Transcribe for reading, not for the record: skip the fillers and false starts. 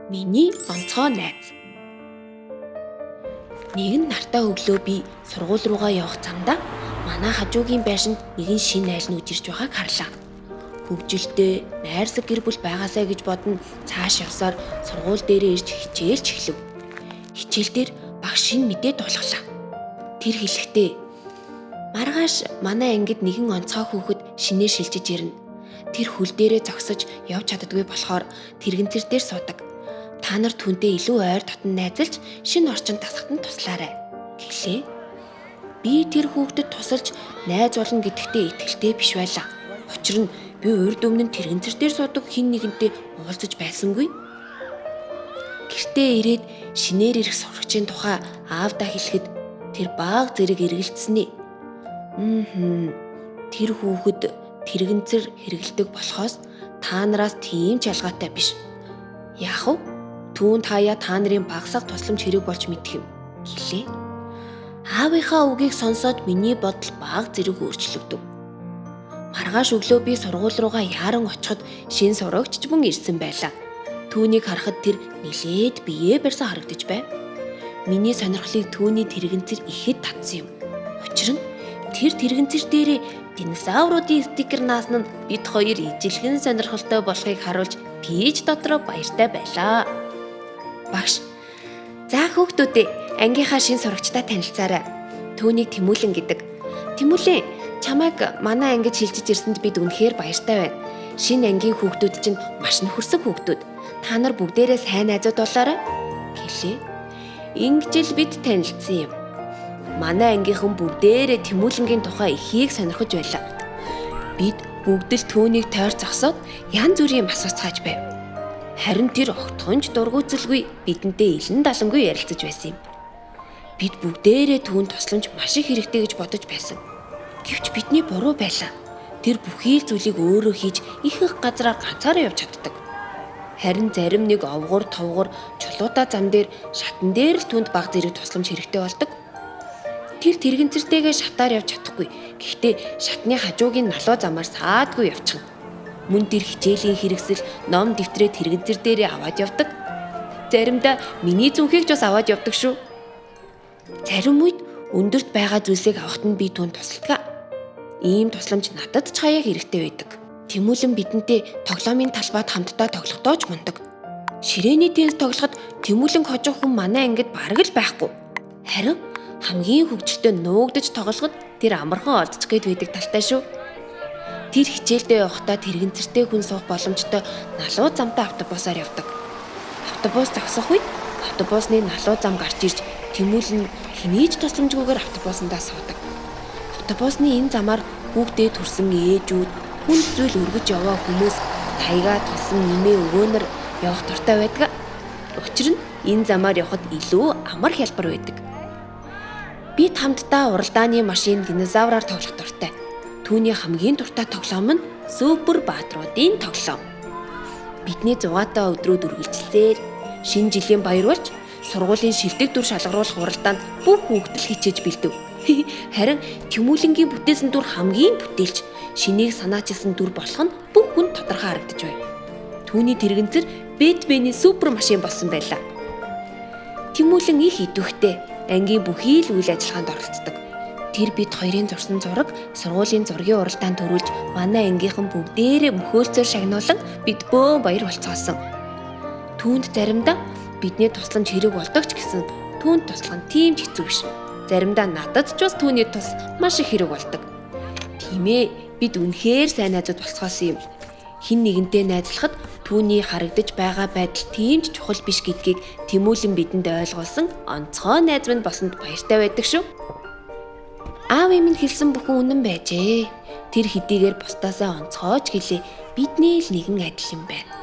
Миний онцгой найз. Нэгэн нартай өглөө би сургууль руугаа явах замдаа манай хажуугийн байшинд нэгэн шинэ айл нүүж ирж байгааг харлаа. Хөгжилтэй, найрсаг гэр бүл байгаасай гэж бодон цааш явсаар сургууль дээрээ ирж хичээлж эхлэв. Хичээл дээр багш шинэ мэдээ дуулгалаа. Тэр хэлэхдээ маргааш манай ангид нэгэн онцгой хүүхэд шинээр шилжиж ирнэ. Тэр хөл дээрээ зогсож явж чаддаггүй болохоор тэрэгцэр дээр суудаг. Та нар түүнтэй илүү ойр дотн найзалж шинэ орчинд дасахад нь туслаарай гэлээ. Би тэр хүүхдэд тусалж найз болно гэдэгтээ итгэлтэй биш байлаа. Учир нь би урд өмнө нь тэрэгцэр дээр суудаг хэн нэгэнтэй уулзаж байсангүй. Гэртээ ирээд шинээр ирэх сурагчийн тухай аавдаа хэлэхэд тэр бага зэрэг эргэлзсэний. Тэр хүүхэд тэрэгцэр хэрэглэдэг болохоос та нараас тийм ч ялгаатай биш. Яах вэ? Түүнд хаяа та нарын багсаг тусламж хэрэг болж мэдэх юм гэлээ. Аавынхаа үгийг сонсоод миний бодол бага зэрэг өөрчлөгдөв. Маргааш өглөө би сургууль руугаа яаран очиход шинэ сурагч ч мөн ирсэн байлаа. Түүнийг харахад тэр нилээд биеэ барьсан харагдаж байв. Миний сонирхлыг түүний тэрэгцэр ихэд татсан юм. Учир нь тэр тэрэгцэр дээрээ динозавруудын стикер наасан нь бид хоёр ижилхэн сонирхолтой болохыг харуулж би ч дотроо баяртай байлаа. Багш. За хүүхдүүдээ, ангийнхаа шинэ сурагчтай танилцаарай. Түүнийг Тэмүүлэн гэдэг. Тэмүүлэн, чамайг манай ангид шилжиж ирсэнд бид үнэхээр баяртай байна. Шинэ ангийн хүүхдүүд чинь маш нөхөрсөг хүүхдүүд. Та нар бүгдээрээ сайн найзууд болоорой гэлээ. Ингэж л бид танилцсан юм. Манай ангийнхан бүгдээрээ Тэмүүлэнгийн тухай ихийг сонирхож байлаа. Бид бүгд л түүнийг тойр зогсоод янз бүрийн юм асууцгааж байв. Харин тэр огтхонч дургүйцэлгүй бидэнтэй илэн далангүй ярилцаж байсан юм. Бид бүгдээрээ түүнд тусламж маш их хэрэгтэй гэж бодож байсан. Гэвч бидний буруу байлаа. Тэр бүхий л зүйлийг өөрөө хийж ихэнх газраар ганцаараа явж чаддаг. Харин зарим нэг овгор товгор чулуудаа зам дээр шатан дээр л түүнд баг зэрэг тусламж хэрэгтэй болдог. Тэр тэрэгцэртэйгээ шатаар явж чадахгүй. Гэхдээ шатны хажуугийн налуу замаар саадгүй явчихна. Мөн тэр хичээлийн хэрэгсэл ном дэвтрээ тэрэгцэр дээрээ аваад явдаг. Заримдаа миний зүнхийг ч бас аваад явдаг шүү. Зарим үед өндөрт байгаа зүйлсийг авахт нь би түүнд тусалдаг. Ийм тусламж надад ч хаяа хэрэгтэй байдаг. Тэмүүлэн бидэнтэй тоглоомын талбайд хамтдаа тоглохдоо ч мундаг. Ширээний теннис тоглоход Тэмүүлэн хожих хүн манай ангид бараг л байхгүй. Харин хамгийн хөгжилтэй нуугдаж тоглоход тэр амархан олдчих гээд байдаг талтай шүү. Тэр хичээлдээ явахдаа тэрэгцэртэй хүн суух боломжтой налуу замтай автобусаар явдаг. Автобус зогсох үед автобусны налуу зам гарч ирж Тэмүүлэн хэний ч тусламжгүйгээр автобусандаа суудаг. Автобусны энэ замаар хүүхдээ төрсөн ээжүүд, хүнд зүйл өргөж яваа хүмүүс тайгаа тусан нэмээ өгөөнөр явах дуртай байдаг. Учир нь энэ замаар явхад илүү амар хялбар байдаг. Бид хамтдаа уралдааны машин динозавраар тоглох дуртай. Түүний хамгийн дуртай тоглоом нь супер баатруудын тоглоом. Бидний 6-таа өдрүүд үргэлжилсээр шинэ жилийн баяр болж сургуулийн шилдэг дүр шалгаруулах уралдаанд бүх хүүхдэл хичээж бэлдэв. Харин Тэмүүлэнгийн бүтээсэн дүр хамгийн бүтээлч, шинийг санаачилсан дүр болох нь бүх хүнд тодорхой харагдаж байв. Түүний тэрэгцэр Бэтменийн супер машин болсон байлаа. Тэмүүлэн их идэвхтэй ангийн бүхий л үйл ажиллагаанд оролцдог. Тэр бид хоёрын зурсан зураг сургуулийн зургийн уралдаанд төрүүлж манай ангийнхан бүгдээрээ мөхөөлцөөр шагнуулан бид бөөн баяр болцоосон. Түүнд заримдаа бидний тусламж хэрэг болдог ч гэсэн түүнд туслах нь тийм ч хэцүү биш. Заримдаа надад ч бас түүний тус маш их хэрэг болдог. Тийм ээ, бид үнэхээр сайн найзууд болцгоосон юм. Хэн нэгэнтэй найзлахад түүний харагдаж байгаа байдал тийм ч чухал биш гэдгийг Тэмүүлэн бидэнд ойлгуулсан онцгой найз минь болсонд баяртай байдаг шүү. Аавын минь хэлсэн бүхэн үнэн байжээ. Тэр хэдийгээр бусдаасаа онцгойч гэлээ бидний л нэгэн адил юм байна.